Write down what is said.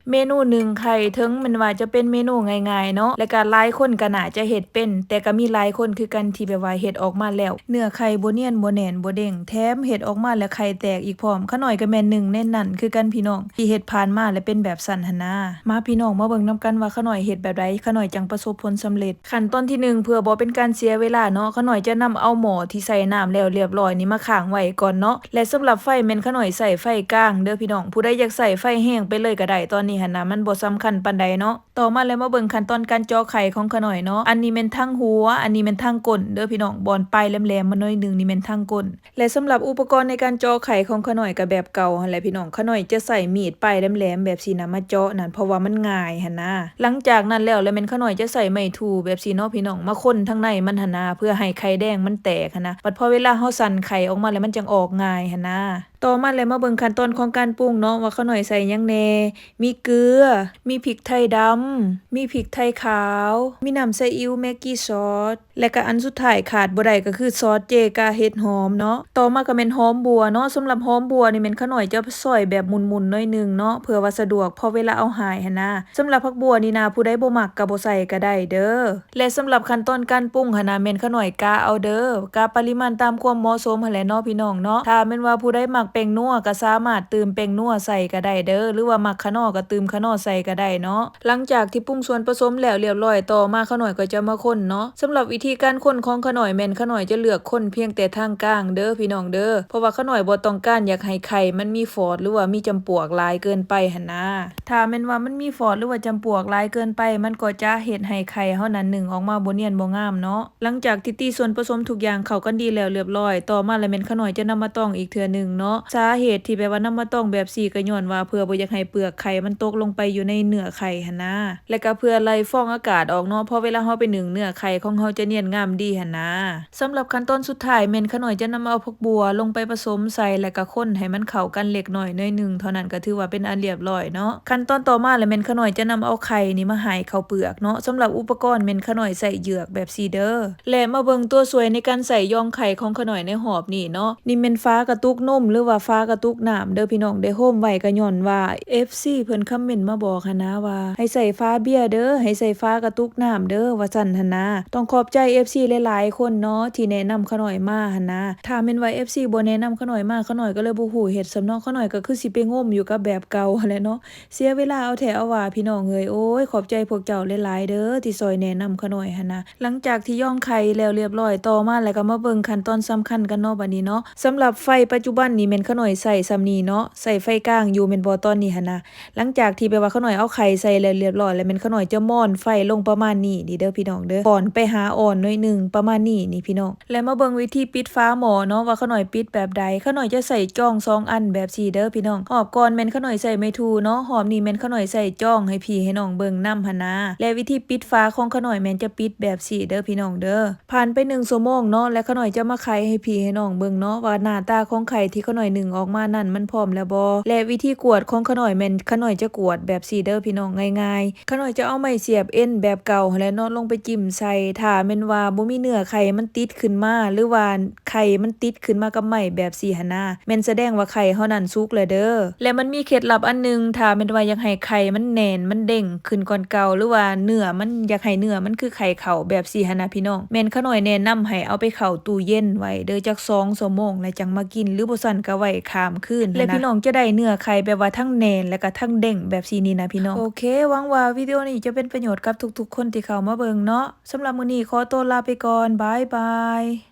ເມນູໜຶ້ງໄຂ່ ເຖິງແມ່ນວ່າຈະເປັນເມນູງ່າຍໆເນາະ ແລະກະຫຼາຍຄົນກະໜ້າຈະເຮັດເປັນ ແຕ່ກະມີຫຼາຍຄົນຄືກັນທີ່ແບບວ່າເຮັດອອກມາແລ້ວ ເນື້ອໄຂ່ບໍ່ນຽນ ບໍ່ແໜ້ນ ບໍ່ເດ້ງ ແຖມເຮັດອອກມາແລ້ວໄຂ່ແຕກອີກພ້ອມ. ຂະນ້ອຍກະແມ່ນໜຶ່ງໃນນັ້ນຄືກັນພີ່ນ້ອງ ທີ່ເຮັດຜ່ານມາແລ້ວເປັນແບບຊັ້ນຫັ້ນນາ. ມາພີ່ນ້ອງ ມາເບິ່ງນຳກັນວ່າຂະນ້ອຍເຮັດແບບໃດ ຂະນ້ອຍຈັ່ງປະສົບຜົນສຳເລັດ. ຂັ້ນຕອນທີໜຶ່ງ ເພື່ອບໍ່ເປັນການເສຍເວລາເນາະ ຂະນ້ອຍຈະນຳເອົາໝໍ້ທີ່ໃສ່ນ້ຳແລ້ວລຽບລ້ອຍນີ້ມາຄ້າງໄວ້ກ່ອນເນາະ ແລະສຳລັບໄຟແມ່ນຂະນ້ອຍໃຊ້ໄຟກາງເດີພີ່ນ້ອງ ຜູ້ໃດຢາກໃຊ້ໄຟແຮງໄປເລີຍກະໄດ້ ຕອນນີ້ຫັ້ນນະ ມັນບໍ່ສຳຄັນປານໃດເນາະ. ຕໍ່ມາແລ້ວມາເບິ່ງຂັ້ນຕອນການເຈາະໄຂ່ຂອງຂະນ້ອຍເນາະ ອັນນີ້ແມ່ນທາງຫົວ ອັນນີ້ແມ່ນທາງກົ້ນເດີພີ່ນ້ອງ ບ່ອນປາຍແຫຼມໆມາໜ້ອຍໜຶ່ງນີ້ແມ່ນທາງກົ້ນ. ແລະສຳລັບອຸປະກອນໃນການເຈາະໄຂ່ຂອງຂະນ້ອຍກະແບບເກົ່າຫັ້ນແຫຼະພີ່ນ້ອງ ຂະນ້ອຍຈະໃຊ້ມີດປາຍແຫຼມໆແບບຊີ້ນະມາເຈາະນັ້ນ ເພາະວ່າມັນງ່າຍຫັ້ນນາ. ຫຼັງຈາກນັ້ນແລ້ວ ແລະແມ່ນຂະນ້ອຍຈະໃຊ້ໄມ້ຖູ່ແບບຊີ້ເນາະພີ່ນ້ອງ ມາຄົນທາງໃນມັນຫັ້ນນາ ເພື່ອໃຫ້ໄຂ່ແດງມັນແຕກຫັ້ນນະ ບັດພໍເວລາເຮົາສັ່ນໄຂ່ອອກມາແລ້ວມັນຈັ່ງອອກງ່າຍຫັ້ນນາ. ຕໍ່ມາແລ້ວມາເບິ່ງຂັ້ນຕອນຂອງການປຸງເນາະ ວ່າຂະນ້ອຍໃສ່ຫຍັງແດ່ ມີເກືອ ມີພິກໄທດຳ ມີພິກໄທຂາວ ມີນ້ຳຊີອິ້ວ ແມັກກີ້ຊອດ ແລະກະອັນສຸດທ້າຍຂາດບໍ່ໄດ້ກະຄືຊອດເຈກາເຫັດຫອມເນາະ. ຕໍ່ມາກະແມ່ນຫອມບົ່ວເນາະ ສຳລັບຫອມບົ່ວນີ້ແມ່ນຂະນ້ອຍຈະຊອຍແບບໝຸ່ນໆໜ້ອຍໜຶ່ງເນາະ ເພື່ອວ່າສະດວກພໍເວລາເອົາຫາຍຫັ້ນນາ. ສຳລັບຜັກບົ່ວນີ້ນະ ຜູ້ໃດບໍ່ມັກກະບໍ່ໃສ່ກະໄດ້ເດີ. ແລະສຳລັບຂັ້ນຕອນການປຸງຫັ້ນນະ ແມ່ນຂະນ້ອຍກະເອົາເດີ ກະປະລິມານຕາມຄວາມເໝາະສົມຫັ້ນແຫຼະເນາະພີ່ນ້ອງເນາະ. ຖ້າແມ່ນວ່າຜູ້ໃດມັກແປ້ງນົວກະສາມາດຕື່ມແປ້ງນົວໃສ່ກະໄດ້ເດີ ຫຼືວ່າມັກຂະໜໍ່ກະຕື່ມຂະໜໍ່ໃສ່ກະໄດ້ເນາະ. ຫຼັງຈາກທີ່ປຸງສ່ວນປະສົມແລ້ວລຽບລ້ອຍ ຕໍ່ມາຂະນ້ອຍກໍຈະມາຄົນເນາະ. ສຳລັບວິທີການຄົນຂອງຂະນ້ອຍແມ່ນຂະນ້ອຍຈະເລືອກຄົນພຽງແຕ່ທາງກາງເດີພີ່ນ້ອງເດີ ເພາະວ່າຂະນ້ອຍບໍ່ຕ້ອງການຢາກໃຫ້ໄຂ່ມັນມີຟອດ ຫຼືວ່າມີຈຳປວກຫຼາຍເກີນໄປຫັ້ນນາ. ຖ້າແມ່ນວ່າມັນມີຟອດ ຫຼືວ່າຈຳປວກຫຼາຍເກີນໄປ ມັນກໍຈະເຮັດໃຫ້ໄຂ່ເຮົານັ້ນໜຶ້ງອອກມາບໍ່ນຽນບໍ່ງາມເນາະ. ຫຼັງຈາກທີ່ຕີສ່ວນປະສົມທຸກຢ່າງເຂົ້າກັນດີແລ້ວລຽບລ້ອຍ ຕໍ່ມາລະແມ່ນຂະນ້ອຍຈະນຳມາຕອງອີກເທື່ອໜຶ່ງເນາະ. ສາເຫດທີ່ແບບວ່ານຳມາຕອງແບບຊີ້ ກໍຍ້ອນວ່າເພື່ອບໍ່ຢາກໃຫ້ເປືອກໄຂ່ມັນຕົກລົງໄປຢູ່ໃນເນື້ອໄຂ່ຫັ້ນນາ ແລະກະເພື່ອໄລ່ຟອງອາກາດອອກເນາະ ເພາະເວລາເຮົາໄປໜຶ້ງ ເນື້ອໄຂ່ຂອງເຮົາຈະນຽນງາມດີຫັ້ນນາ. ສຳລັບຂັ້ນຕອນສຸດທ້າຍແມ່ນຂະນ້ອຍຈະນຳເອົາຜັກບົ່ວລົງໄປປະສົມໃສ່ ແລະກະຄົນໃຫ້ມັນເຂົ້າກັນເລັກນ້ອຍໜ້ອຍໜຶ່ງເທົ່ານັ້ນ ກະຖືວ່າເປັນອັນລຽບລ້ອຍເນາະ. ຂັ້ນຕອນຕໍ່ມາລະແມ່ນຂະນ້ອຍຈະນຳເອົາໄຂ່ນີ້ມາຫາຍເຂົ້າເປືອກເນາະ. ສຳລັບອຸປະກອນແມ່ນຂະນ້ອຍໃຊ້ເຍືອກແບບຊີ້ເດີ. ແລະມາເບິ່ງຕົວຊ່ວຍໃນການໃສ່ຢອງໄຂ່ຂອງຂະນ້ອຍໃນຮອບນີ້ເນາະ. ນີ້ແມ່ນຝາກະຕຸກນົມ ຫຼືວ່າຝາກະຕຸກນ້ຳເດີພີ່ນ້ອງ ໄດ້ໂຮມໄວ້ກະຍ້ອນວ່າເອັຟຊີເພິ່ນຄອມເມັນມາບອກຫັ້ນນາວ່າ ໃຫ້ໃສ່ຝາເບຍເດີ ໃຫ້ໃສ່ຝາກະຕຸກນ້ຳເດີ ວ່າຊັ້ນຫັ້ນນາ. ຕ້ອງຂອບໃຈເອັຟຊີຫຼາຍໆຄົນເນາະ ທີ່ແນະນຳຂະນ້ອຍມາຫັ້ນນາ. ຖ້າແມ່ນວ່າເອັຟຊີບໍ່ແນະນຳຂະນ້ອຍມາ ຂະນ້ອຍກໍເລີຍບໍ່ຮູ້ເຮັດຊ້ຳເນາະ. ຂະນ້ອຍກໍຄືຊິໄປງົມຢູ່ກັບແບບເກົ່າຫັ້ນແຫຼະເນາະ. ເສຍເວລາເອົາແທ້ເອົາວ່າພີ່ນ້ອງເອີຍ. ໂອ້ຍ ຂອບໃຈພວກເຈົ້າຫຼາຍໆເດີ ທີ່ຊ່ອຍແນະນຳຂະນ້ອຍຫັ້ນນະ. ຫຼັງຈາກທີ່ຢອງໄຂ່ແລ້ວລຽບລ້ອຍ ຕໍ່ມາແລ້ວກໍມາເບິ່ງຂັ້ນຕອນສຳຄັນກັນເນາະ ບັດນີ້ເນາະ. ສຳລັບໄຟປັດຈຸບັນນີ້ແມ່ນຂະນ້ອຍໃຊ້ສ່ຳນີ້ເນາະ ໃຊ້ໄຟກາງຢູ່ແມ່ນບໍ່ຕອນນີ້ຫັ້ນນະ. ຫຼັງຈາກທີ່ແບບວ່າຂະນ້ອຍເອົາໄຂ່ໃສ່ແລ້ວລຽບລ້ອຍ ແລ້ວແມ່ນຂະນ້ອຍຈະມອນໄຟລົງປະມານນີ້ນີ້ເດີພີ່ນ້ອງເດີ ອ່ອນໄປຫາອ່ອນໜ້ອຍໜຶ່ງ ປະມານນີ້ນີ້ພີ່ນ້ອງ. ແລະມາເບິ່ງວິທີປິດຝາໝໍ້ເນາະ ວ່າຂະນ້ອຍປິດແບບໃດ. ຂະນ້ອຍຈະໃຊ້ຈອງສອງອັນແບບຊີ້ເດີພີ່ນ້ອງ. ຮອບກ່ອນແມ່ນຂະນ້ອຍໃຊ້ໄມ້ຖູ່ເນາະ ຮອບນີ້ແມ່ນຂະນ້ອຍໃຊ້ຈອງໃຫ້ພີ່ໃຫ້ນ້ອງເບິ່ງນຳຫັ້ນນາ. ແລະວິທີປິດຝາຂອງຂະນ້ອຍແມ່ນຈະປິດແບບຊີ້ເດີພີ່ນ້ອງເດີ. ຜ່ານໄປໜຶ່ງຊົ່ວໂມງເນາະ ແລະຂະນ້ອຍຈະມາໄຂໃຫ້ພີ່ໃຫ້ນ້ອງເບິ່ງເນາະ ວ່າໜ້າຕາຂອງໄຂ່ທີ່ຂະນ້ອຍໜຶ້ງອອກມານັ້ນມັນພ້ອມແລ້ວບໍ່. ແລະວິທີກວດຂອງຂະນ້ອຍແມ່ນຂະນ້ອຍຈະກວດແບບຊີ້ເດີພີ່ນ້ອງ ງ່າຍໆ. ຂະນ້ອຍຈະເອົາໄມ້ສຽບເອັນແບບເກົ່າຫັ້ນແຫຼະເນາະ ລົງໄປຈິ້ມໃສ່. ຖ້າແມ່ນວ່າບໍ່ມີເນື້ອໄຂ່ມັນຕິດຂຶ້ນມາ ຫຼືວ່າໄຂ່ມັນຕິດຂຶ້ນມາກັບໄມ້ແບບຊີ້ຫັ້ນນາ ແມ່ນສະແດງວ່າໄຂ່ເຮົານັ້ນສຸກແລ້ວເດີ. ແລະມັນມີເຄັດລັບອັນໜຶ່ງ ຖ້າແມ່ນວ່າຢາກໃຫ້ໄຂ່ມັນແໜ້ນ ມັນເດ້ງຂຶ້ນກ່ອນເກົ່າ ຫຼືວ່າເນື້ອມັນ ຢາກໃຫ້ເນື້ອມັນຄືໄຂ່ເຂົ້າແບບຊີ້ຫັ້ນນະພີ່ນ້ອງ ແມ່ນຂະນ້ອຍແນະນຳໃຫ້ເອົາໄປເຂົ້າຕູ້ເຢັນໄວ້ເດີ ຈັກສອງຊົ່ວໂມງ ແລ້ວຈັ່ງມາກິນ ຫຼືບໍ່ຊັ້ນກໍໄວ້ຂ້າມຄືນ. ແລະພີ່ນ້ອງຈະໄດ້ເນື້ອໄຂ່ແບບວ່າທັງແໜ້ນ ແລະກະທັງເດ້ງແບບຊີ້ນີ້ນະພີ່ນ້ອງ. ໂອເຄ ຫວັງວ່າວິດີໂອນີ້ຈະເປັນປະໂຫຍດກັບທຸກໆຄົນທີ່ເຂົ້າມາເບິ່ງເນາະ. ສຳລັບມື້ນີ້ຂໍຕົວລາໄປກ່ອນ ບາຍບາຍ.